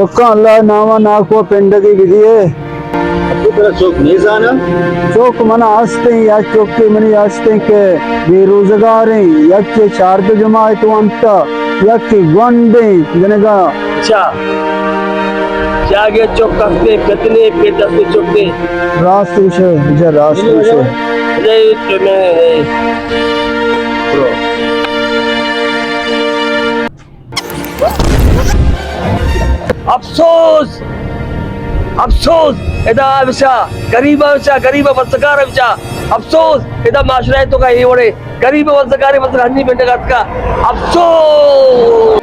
چکاں اللہ ءِ نام ءَ ناکو ءَ پنڈگی بدیے۔ ابو ترا چک نیزانا؟ چک من ءَ ہستیں، یک چکے منی ہستیں کہ بے روزگاریں، یک چے چاردہ جماعت ونتا، یک گونڈیں جنگا۔ اچھا، چاگے چک ہستے کتنے پہ دست چک دے؟ راست گوشے، جا راست گوشے۔ اچھا، یہ تو میں، افسوس، افسوس، ادا بچا، غریب بچا، غریب بزگار بچا، افسوس، ادا معاشرہ تو کا یہ وڑے، غریب بزگار بس ہنی منڈگات کا، افسوس۔